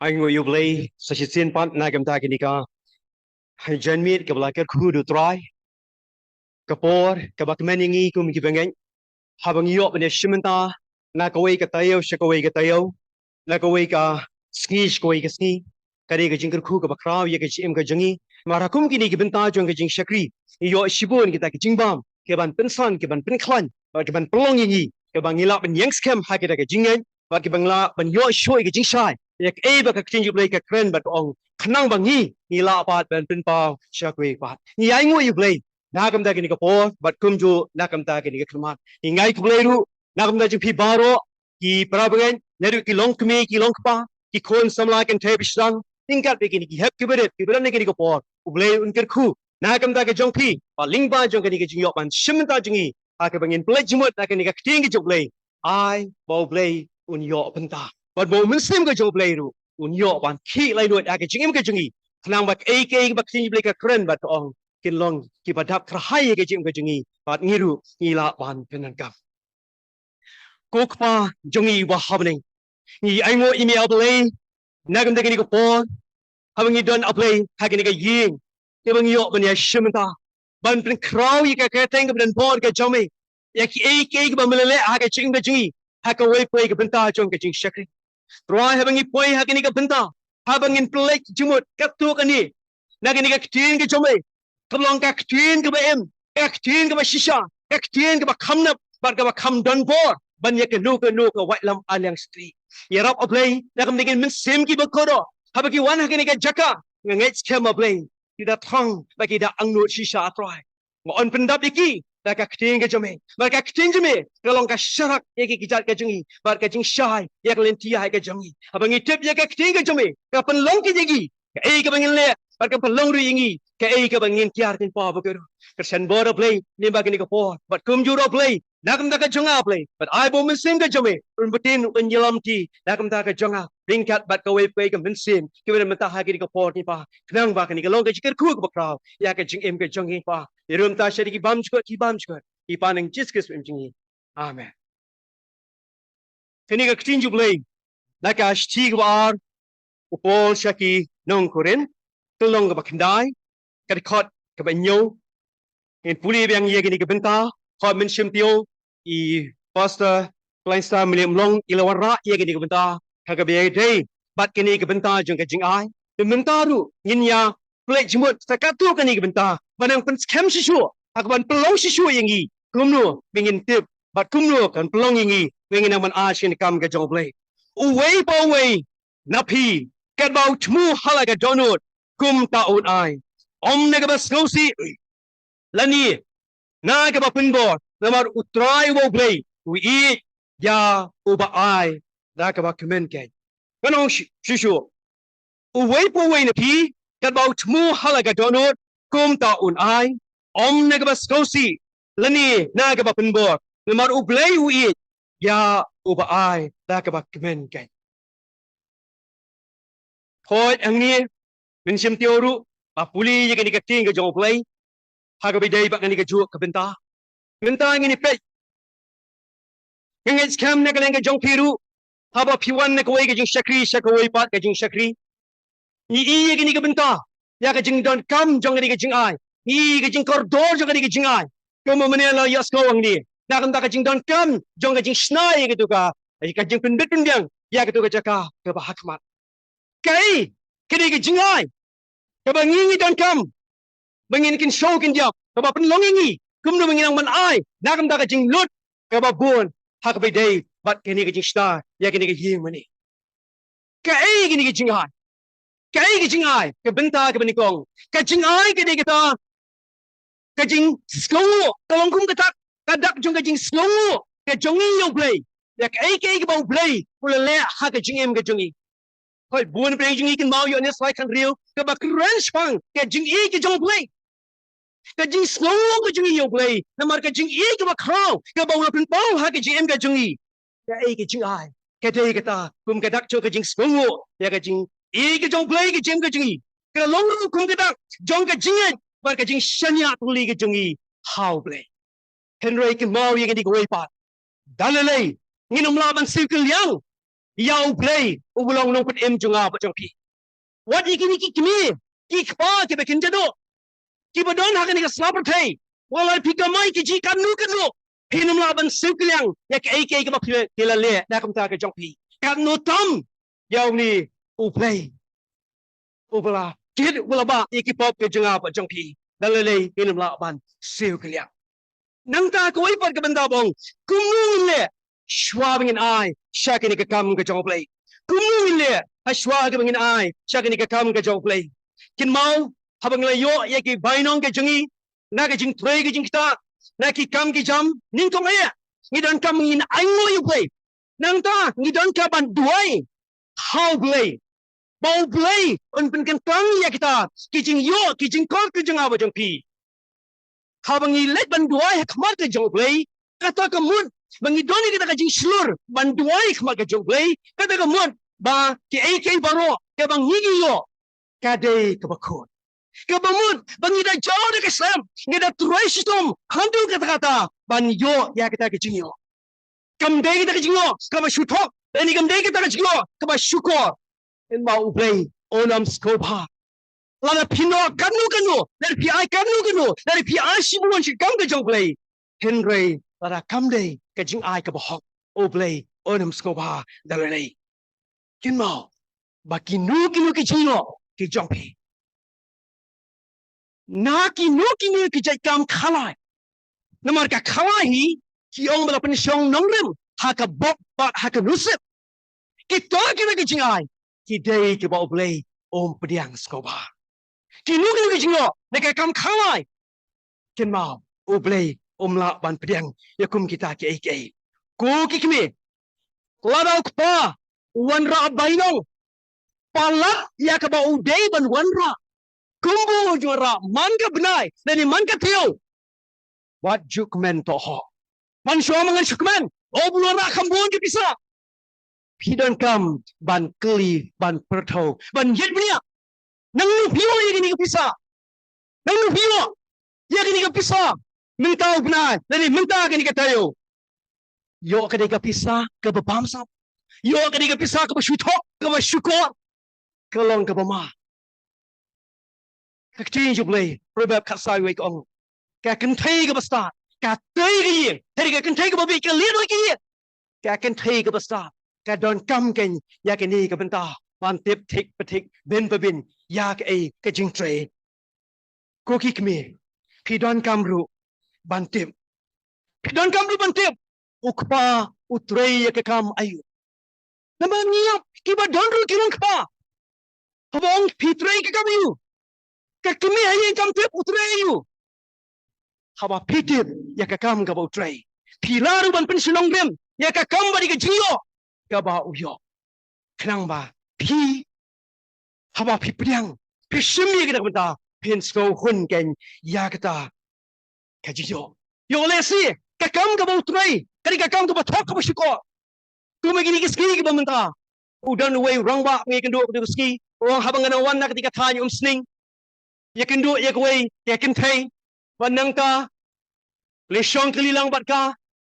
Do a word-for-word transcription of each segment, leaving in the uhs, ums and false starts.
Ai nguh ïa U Blei sa shisien pat na ka bynta kane ka janmiet kaba la kyrkhu da U Trai. Ka por kaba kmen ïa ngi kum ki bangeit, haba ngi ïoh ban ïashim bynta na kawei ka taïew sha kawei ka taïew, na kawei ka sngi sha kawei ka sngi, ka dei ka jingkyrkhu kaba khraw ïa ka jingim ka jong ngi. Namar ha kum kine ki bynta jong ka jingshakri, ngi ïoh shibun kita ki jingbam kiban pynsan, kiban pynkhlaiñ bad kiban pynlong ïa ngi, kiba ngi lah ban ïeng skhem ha kita ki jingngeit bad kiba ngi lah ban ïoh shuh ïa ka jingshai ïa kaei ba ka ktien jong U Blei ka kren bad ka ong, khnang ba ngi, ngi lah pat ban pynpaw sha kiwei pat. Ngi ai nguh ïa U Blei na ka bynta kane ka por bad kumjuh na ka bynta kane ka khmat. Ngi ai nguh ïa U Blei ruh na ka bynta jong phi baroh, ki para bangeit, naduh ki longkmie, ki longkpa, ki khun samla kynthei bashdang, ryngkat bad kine ki hep ki barit kiba don ha kane ka por. U Blei un kyrkhu na ka bynta ka jong phi bad lyngba jong kane ka jingïoh ban shim bynta jong ngi, ha kaba ngin pynleit jingmut na kane ka ktien ka jong U Blei. Ai ba U Blei un ïoh bynta bad ba U Mynsiem ka jong U Blei ruh un ïoh ban khih laitluid ha ka jingim ka jong ngi, khnang ba kaei kaei ba ka ktien U Blei ka kren bad ka ong, kin long kiba dap kyrhai ha ka jingim ka jong ngi bad ngi ruh ngi lah ban pyndonkam. Ko Kpa jong ngi uba ha bneng, ngi ai nguh ïa me A Blei na ka bynta kane ka por, haba ngi don A Blei ha kane ka ïing, kaba ngi ïoh ban ïashim bynta, ban pynkhraw ïa ka kyrteng kaba donbor ka jong me ïa kiei kiei kiba me la leh ha ka jingim ka jong ngi ha kawei pa kawei ka bynta jong ka jingshakri. Trai, haba ngi poi ha kane ka bynta, haba ngin pynleit jingmut katto katne na kane ka ktien ka jong me, kaba long ka ktien kaba im, ka ktien kaba shisha, ka ktien kaba kham nep bad kaba kham donbor ban ïa kano kano ka waitlam aileng stri. Ïarap A Blei na ka bynta ki mynsiem kiba kordor, haba ki wan ha kane ka jaka, nga ngeit skhem A Blei, ki da thang bad ki da angnud shisha, Trai. Nga ong pyndap ïa ki da ka ktien ka jong me bad ka ktien jong me ka long ka sharak ïa ki kjat ka jong ngi bad ka jingshai ïa ka lynti ka jong ngi. Haba ngi tip ïa ka ktien ka jong me ka pynlong ïa ngi kaei kaba ngin leh bad ka pynlong ruh ïa ngi kaei kaba ngin kiar, kin paw bad ka ruh. Kyrshan bor A Blei lyngba kane ka por bad kumjuh ruh A Blei na ka bynta ka jong nga A Blei, bad ai ba U Mynsiem ka jong me un btin, un ïalam lynti na ka bynta ka jong nga ryngkat bad kawei pa kawei ka mynsiem kiba don mynta ha kane ka por, kin paw, khnang ba kane ka long ka jingkyrkhu kaba khraw ïa ka jingim ka jong ngi, kin paw. Ïaroh mynta sha ki bymjukut, ki bymjukut, ha khmat jong U Jisu Khrist U Blei jong ngi. Amen. Kane ka ktien jong U Blei na ka shithi kaba ar u Paul sha ki nong Korinth, ka lynnong kaba khyndai, ka dkhot kaba hynñiew. Ngin pule biang ïa kane ka bynta, khot Mynsiem Tiew, i Pastor Klainstar Mylliemlong i la wanrah ïa kane ka bynta ha kaba ïadei bad kane ka bynta jong ka jingai. Te mynta ruh ngin ïa pynleit jingmut sa katto katne ka bynta, ban nang pynskhem shisha, ha kaban pynlong shisha ïa ngi kumno ba ngin tip bad kumno kan pynlong ïa ngi ba ngin nang ban ai sha ka kam ka jong U Blei. Uwei pa uwei na phi, katba u thmu ha la ka dohnud, kumta un ai, ym na kaba sngewsih lane na kaba pynbor, namar U Trai uba U Blei u ïeit ïa uba ai da kaba kmen keiñ. Ngan ong shi-, shisha, uwei pa uwei na phi, katba u thmu ha la ka dohnud, kumta un ai, ym na kaba sngewsih lane na kaba pynbor, namar U Blei u ïeit ïa uba ai da kaba kmen keiñ. Hooid, hangne Mynsiem Tiew ruh ba pule ïa kane ka ktien ka jong U Blei ha kaba ïadei bad kane kajuh ka bynta. Mynta ngin ïa peit, nga ngeit skhem na ka liang ka jong phi ruh, haba phi wan na kawei ka jingshakri sha kawei pat ka jingshakri, ngi ïohi ïa kane ka bynta, ïa ka jingdonkam jong kane ka jingai, ngi ïohi ïa ka jingkordor jong kane ka jingai. Kumba mynne la ïohsngew hangne, na ka bynta ka jingdonkam jong ka jingshna ïa kato ka, ka jingpynbit pynbiang ïa kato ka jaka kaba ha khmat. Kaei kane ka jingai kaba ngi ngi donkam ba ngin kynshew kyndiap, kaba pynlong ïa ngi kumno ba ngin nang ban ai na ka bynta ka jinglut kaba bun ha kaba ïadei bad kane ka jingshna ïa kane ka ïing mane. Kaei kane ka jingai? Kaei ka jingai? Ka bynta kaba nyngkong ka jingai ka dei kata ka jingsngewnguh, ka long kum kata ka dak jong ka jingsngewnguh ka jong ngi ïa U Blei, ïa kaei kaei kaba U Blei u la leh ha ka jingim ka jong ngi. Hooid, bun pyrshah jong ngi kin mut ïa une u slide kynriah kaba kren shaphang ka jingïeit ka jong U Blei, ka jingsngewnguh ka jong ngi ïa U Blei namar ka jingïeit kaba khraw kaba u la pynpaw ha ka jingim ka jong ngi. Kaei ka jingai? Ka dei kata kum ka dak jong ka jingsngewnguh ïa ka jingïeit ka jong U Blei ha ka jingim ka jong ngi. Ka long ruh kum ka dak jong ka jingngeit bad ka jingshaniah thylli ka jong ngi ha U Blei. Hynrei kin mut ïa kane kawei pat, da lei lei ngin ym lah ban siew kylliang ïa U Blei uba long nongpynim jong nga bad jong phi. Wat ïa kine ki kmie, ki kpa kiba kynja doh, kiba don ha kane ka sla pyrthei, wat la phi kamai ki jingkatno katno, phin ym lah ban siew kylliang ïa kaei kaei kaba phi la leh na ka bynta ka jong phi. Katno tam ïa une U Blei uba la kit, uba la bah ïa ki pop ka jong nga bad jong phi, da lei lei ngin ym lah ban siew kylliang. Nangta kawei pat ka bynta ba ong, kumno ngin leh shuwa ba ngin ai sha kane ka kam ka jong U Blei? Kumno ngin leh ha shuwa kaba ngin ai sha kane ka kam ka jong U Blei? Kynmaw, haba ngi la ïoh ïa ki bainong ka jong ngi, na ka jingtrei ka jingktah, na ki kam ki jam, nyngkong eh ngi donkam ngin ainguh ïa U Blei. Nangta ngi donkam ban duwai ha U Blei, ba U Blei un pynkyntang ïa kita ki jingïoh ki jingkor ka jong nga bad jong phi. Haba ngi leit ban duwai ha khmat ka jong U Blei, kata ka mut ba ngi don ïa kata ka jingshlur ban duwai ha khmat ka jong U Blei, kata ka mut ba kiei kiei baroh kaba ngi ïoh ka dei kaba khuid. Kaba mut ba ngi da jaw da ka slem, ngi da trei shitom haduh katta katta ban ïoh ïa kata ka jingïoh. Kam dei kata ka jingïoh kaba shu thok, lane kam dei kata ka jingïoh kaba shukor. Kynmaw, U Blei un ym sngewbha lada phi noh katno katno, lada phi ai katno katno, lada phi ai shibun sha ka kam ka jong U Blei, hynrei lada kam dei ka jingai kaba hok, U Blei un ym sngewbha da lei lei. Kynmaw ba kino kino ki jingïoh ki jong phi, na kino kino ki jait kam khalai, namar ka khalai hi ki ong ba la pynshong nongrim ha ka bok bad ha ka nusip. Kita kita ki jingai ki dei kiba U Blei um pdiang sngewbha. Kino kino ki jingïoh na ka kam khalai, kynmaw, U Blei um lah ban pdiang ïa kum kita kiei kiei. Ko ki kmie, lada u kpa u wanrah bainong palat ïa kaba u dei ban wanrah, kumba u ju wanrah man ka bnai lane man ka taïew, wat ju kmen tohok. Man shuwa ma ngan shu kmen, o, u wanrah kham bun ki pisa. Phi donkam ban kylli, ban pyrthuh, ban ïit bniah. Nangno phi ïoh ïa kine ki pisa? Nangno phi ïoh ïa kine ki pisa mynta u bnai lane mynta kane ka taïew? Ïoh ka dei ka pisa kaba bamsap, ïoh ka dei ka pisa kaba shu thok, kaba shukor, ka long kaba ma. Ka ktien jong U Blei, Proverb khatsaw wei ka ong, ka kynthei kaba stad, ka tei ka ïing, hynrei ka kynthei kaba bieit ka lied ïa ka ïing. Ka kynthei kaba stad ka donkam kein ïa kane ka bynta ban tip thik pa thik, byn pa byn ïa kaei ka jingtrei. Ko ki kmie, phi donkam ruh ban tip, phi donkam ruh ban tip, u kpa u trei ïa ka kam aïu. Namar ngi ïap kiba don ruh ki long kpa. Haba ong phi trei ka kam aïu, ka kmie ha ïing kam tip u trei aïu. Haba phi tip ïa ka kam kaba u trei, phi lah ruh ban pynshnong rim ïa ka kam bad ïa ka jingïoh kaba u ïoh. Khnang ba phi, haba phi pdiang, phi shim ïa kata ka bynta, phin sngewhun kein ïa kata ka jingïoh. Ïoh lehse ka kam kaba u trei ka dei ka kam kaba thok kaba shukor. Kum kine ki sngi kiba mynta, u don uwei u rangbah ngi kynduh kata ka sngi, u ong haba nga nang wan na kata ka thaiñ Umsning, ïa kynduh ïa kawei ka kynthei, ba nangta lei shong kylli lang bad ka.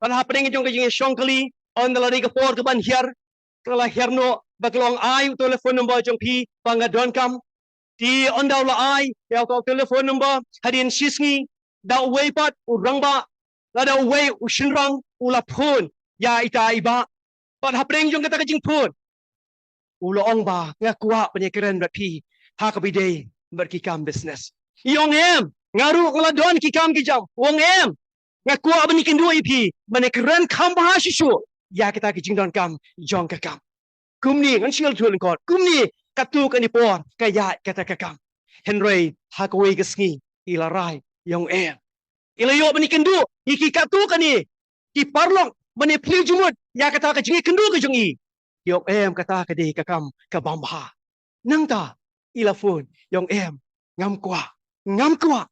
Bad hapdeng jong ka jingïashong kylli, ynda la dei ka por kaban hiar, ka la hiar noh, ba ka la ong ai u telephone number jong phi ba nga donkam. Te ynda u la ai ïa uta u telephone number, hadien shi sngi da uwei pat u rangbah, lada uwei u shynrang u la phone ïa ita i bah. Bad hapdeng jong kata ka jingphone u la ong ba nga kwah ban ïakren bad phi ha kaba ïadei bad ki kam business. I ong em, nga ruh nga la don ki kam ki jam. U ong em, nga kwah ban ïakynduh ïa phi ban ïakren kham bha shuh shuh ïa kita ki jingdonkam jong ka kam. Kumne ngan shu ïathuh lyngkot, kumne katto katne por ka ïaid kata ka kam. Hynrei ha kawei ka sngi i la rai, i ong em, i la ïoh ban ïakynduh ïa ki katto katne ki paralok ban ïapyllun jingmut ïa kata ka jingïakynduh ka jong i. I ong em, kata ka dei ka kam ka bym bha. Nangta i la phone, i ong em, ngam kwah, ngam kwah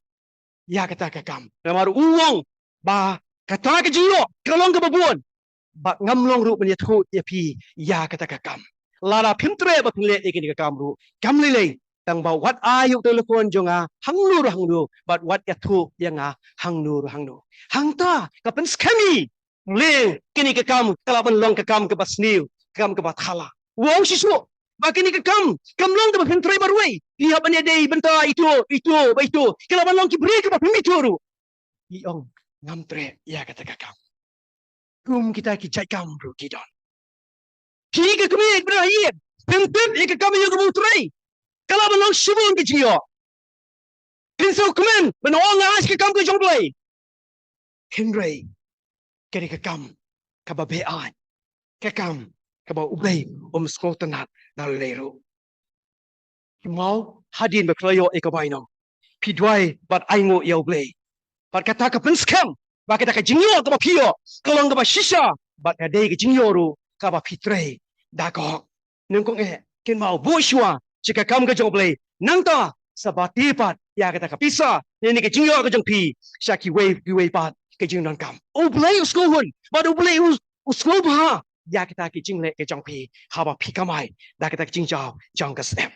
ïa kata ka kam. Namar u ong ba kata ka jingïoh ka long kaba bun, ba ngam long ruh ban ïathuh ïa phi ïa kata ka kam. Lada phim treh ba phin leh ïa kane ka kam ruh kam lei lei, tang ba wat ai ïa u telephone jong nga hangno ruh hangno, bad wat ïathuh ïa nga hangno ruh hangno. Hangta ka pynskhem i, leh kane ka kam ka lah ban long ka kam kaba sniew. kam kaba thala. Wow, shisha ba kane ka kam kam long kaba pyntrei ba ruai. Phi hap ban ïadei bynta ito ito ba ito. Ka lah ban long ki briew kaba pynmih ito ruh. I ong ngam treh ïa kata ka kam. Kum kita ki jait kam ruh ki don. Phi ka kmie, phi ka kmie, pyntip ïa ka kam ïa ka U Blei. Ka lah ban long shibun ka jingïoh. Phin sngewkmen ban ong nga ai ka kam ka jong U Blei. Hynrei kane ka kam kaba beaiñ, ka kam kaba U Blei um sngewtynnat na lei ruh. Kynmaw, hadien ba phi la ïoh ïa ka bainong, phi duwai bad ainguh ïa U Blei. Bad kata ka pynskhem ba kata ka jingïoh kaba phi ïoh ka long kaba shisha bad ka dei ka jingïoh ruh kaba phi trei da ka hok. Nyngkong eh, kynmaw, buh shuwa sha ka kam ka jong U Blei. Nangta sa batai pat ïa kata ka pisa ne ka jingïoh ka jong phi sha kiwei kiwei pat ki jingdonkam. U Blei u sngewhun bad U Blei u, u sngewbha ïa kita ki jingleh ki jong phi haba phi kamai da kita ki jingjaw jong ka snem.